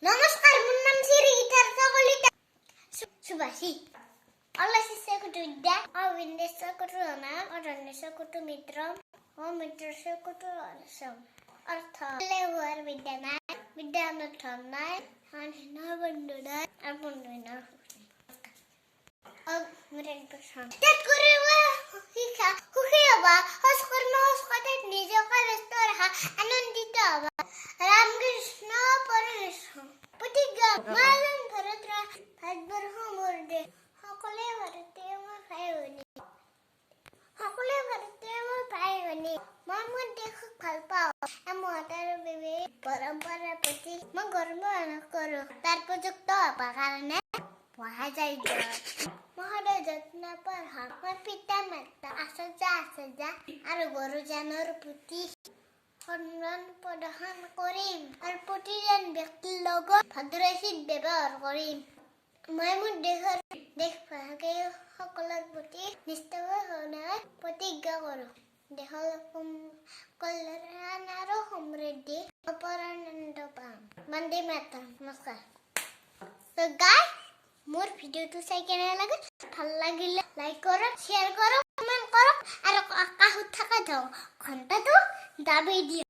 নমস্কাৰ, মোৰ নাম শ্ৰী গীতাৰ্থ কলিতা। সুভাষী অলসিস্য কুটুবিদ্যা, অবিন্দেশ্য কুটুৰণা, অৰণ্যস্য কুটুমিত্ৰ, অমিত্ৰস্য কুটুৰসম। অৰ্থ, হোৱাৰ বিদ্যা নাই, বিদ্যা ধন নাই, ধনহীনৰ বন্ধু নাই আৰু বন্ধুহীনৰ ত্যাগ কৰিব শিক্ষা, সুখী হবা। সৎকৰ্ম, সৎ নিজকে ব্যস্ত ৰাখা, আনন্দিত হবা। ৰাম কৃষ্ণ পৰমেশ্বৰ। প্ৰতিজ্ঞা, মই এজন ভাৰতৰ, ভাৰতবৰ্ষ মোৰ দেশ। সকলোৱে ভাৰতীয় মোৰ ভাই ভনী। সকলোৱে ভাৰতীয় মোৰ ভাই ভনী। মই মোৰ দেশক ভাল পাওঁ। মহৎ আৰু বিবিধ পৰম্পৰাৰ প্ৰতি মই গৰ্ব অনুভৱ কৰোঁ। তাৰ উপযুক্ত হ'বৰ কাৰণে পঢ়া যায়। মই সদায় যত্নপৰ হম। মই পিতা মাতা, আচাৰ্য আচাৰ্যা আৰু গুৰুজনৰ প্ৰতি সন্মান প্ৰদৰ্শন কৰিম আৰু প্ৰতিজন ব্যক্তিৰ লগত ভদ্ৰোচিত ব্যৱহাৰ কৰিম। মই মোৰ দেশৰ দেশবাসীসকলৰ প্ৰতি নিষ্ঠাভাৱে প্ৰতিজ্ঞা কৰোঁ। দেশৰ কল্যাণ আৰু সমৃদ্ধি অপৰানন্দ পাম। বন্দে মাতৰম। নমস্কাৰ। তো গাইজ, মোৰ ভিডিঅ'টো চাই কেনে লাগিল? ভাল লাগিলে লাইক কৰক, শ্বেয়াৰ কৰক, কমেণ্ট কৰক আৰু কাষত থকা ঘণ্টাটো দাবি দিয়ক।